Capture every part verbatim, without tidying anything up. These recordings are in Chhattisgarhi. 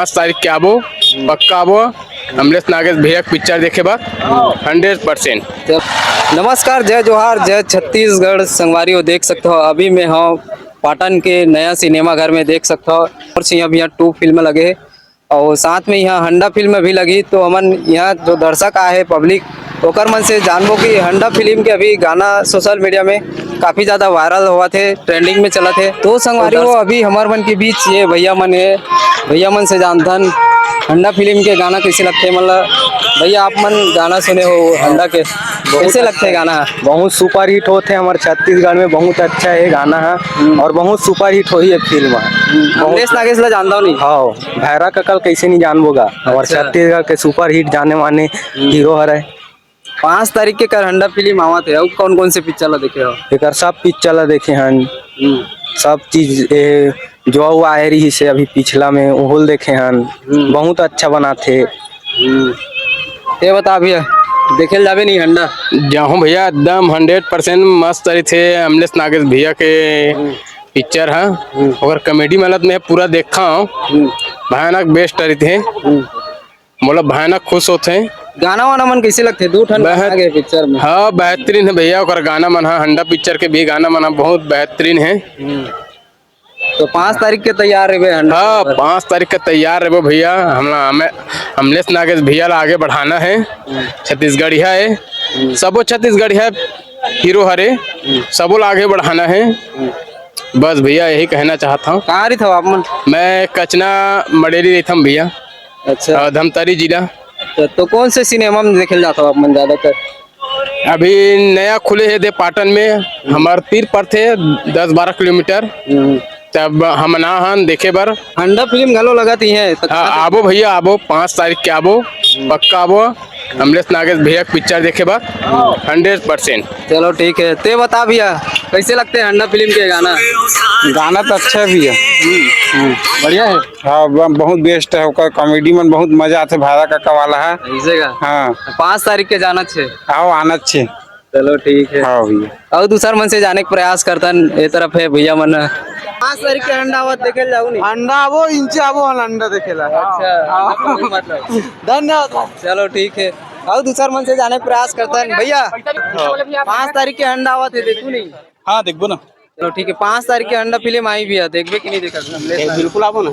पाँच तारीख के आबो, पक्का आबो। अमलेश नागेश भैया के पिक्चर देखे बर हंड्रेड परसेंट। नमस्कार, जय जोहार, जय छत्तीसगढ़। संगवारी हो, देख सकते हो, अभी मैं हूँ पाटन के नया सिनेमा घर में, देख सकते हो। और सिंह भैया टू फिल्म लगे हे और साथ में यहाँ हंडा फिल्म भी लगी। तो हमन यहाँ जो दर्शक आए हैं, पब्लिक, ओकर मन से जानबो कि हंडा फिल्म के अभी गाना सोशल मीडिया में काफी ज्यादा वायरल होवत हे, ट्रेंडिंग में चलत हे। तो संगवारी हो, अभी हमर मन के बीच ये भैया मन हे, भैया मन से जानथन हंडा फिल्म के गाना कैसे लगथे। मतलब भैया, आप मन गाना सुने हो हंडा के, कैसे लगथे गाना? बहुत सुपर हिट होथे हमर छत्तीसगढ़ में, बहुत अच्छा हे गाना ह। हम्म। और बहुत सुपर हिट होही ये फिल्म ह। हम्म, बहुत अमलेश नागेश ला जानता हूँ नहीं। हाँ, भैरा कका ल कैसे नहीं जानबो गा, हमर अच्छा। छत्तीसगढ़ के सुपर हिट जाने माने हम्म। हीरो हरे। पाँच तारीख के कर हंडा फिल्म आवत हे, अउ कौन कौन से पिक्चर ला देखे हो? एकर सब पिक्चर ला देखे हन, हम्म। सब चीज, ए, जो आए रही से अभी पिछला में ओहल देखे हन, हम्म। बहुत अच्छा बनाथे। हम्म। ये बता भैया, देखे ल जाबे नहीं हंडा? जाहूँ भैया, एकदम हंड्रेड परसेंट मस्त रहिथे अमलेश नागेश भैया के हम्म। पिक्चर ह। हम्म। ओकर कॉमेडी मतलब मैं पूरा देखा हूँ, हम्म। भयानक बेस्ट रहिथे। हम्म। मोला भयानक खुश होथे। गाना वाना मन कैसे लगथे? दू ठन बेहत-, गाना के पिक्चर में। हाँ, बेहतरीन हे भैया, ओकर गाना मन ह, हंडा पिक्चर के भी गाना मन ह बहुत बेहतरीन हे। हम्म। तो पाँच तारीख के तैयार रहिबे हंडा हाँ, पर? पाँच तारीख के तैयार रहिबो भैया। हमला, हमें, अमलेश नागेश भैया ला आगे बढ़ाना हे। हम्म। छत्तीसगढ़िया हे, हम्म। सबो छत्तीसगढ़िया हीरो हरे, हम्म। सबो ला आगे बढ़ाना हे। हम्म। बस भैया, यही कहना चाहत हूँ। कहाँ रहिथव आप मन? मैं कचना मड़ेली रहिथम भैया। अच्छा। अ, धमतरी जिला। अच्छा, तो कौन से सिनेमा में देखे ल जाथव आप मन ज्यादातर? अभी नया खुले हे दे पाटन में, हमार तीर परथे दस बारह किलोमीटर। हम्म। तब हम ना हन देखे बर। हंडा फिल्म घलो लगत ही है, तो हाँ, आबो भैया, आबो, पाँच तारीख के आबो, हम्म। पक्का आबो। अमलेश नागेश भैया के पिक्चर देखे बर, हंड्रेड परसेंट। चलो ठीक है, ते बता भैया, कैसे लगथे हंडा फिल्म के गाना? गाना तो अच्छा है भैया। हम्म, हम्म। बढ़िया है। हाँ, ब-, बहुत बेस्ट है, ओकर कॉमेडी मन बहुत मजा आथे, भैरा कका वाला है। ऐसे का? हाँ। पाँच तारीख के जाना छे। आओ, आना छे। चलो ठीक है। हाँ भैया। अउ दूसर मन से जाने के प्रयास करथन, ए तरफ हे भैया मन। पाँच तारीख के हंडा आवत देखे ल जाहू नहीं? हंडा आबो, इंचे आबो, हन हंडा देखे ला। अच्छा, हाँ। मतलब। धन्यवाद। चलो ठीक है, अउ दूसर मन से जाने के प्रयास करथन भैया। पाँच तारीख के हंडा आवत हे, देखू नहीं? हाँ, देखबो ना। चलो ठीक है, पाँच तारीख के हंडा फिल्म आई भैया, देखबे कि नहीं देखत? ए, बिल्कुल आबो ना,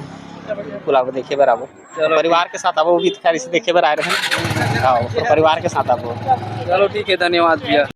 बिल्कुल आबो, देखे बर आबो। चलो। परिवार के साथ आबो, वो भी खैर इसे देखे बर आए रहे हैं। हाँ, तो परिवार के साथ आबो। चलो ठीक है, धन्यवाद भैया।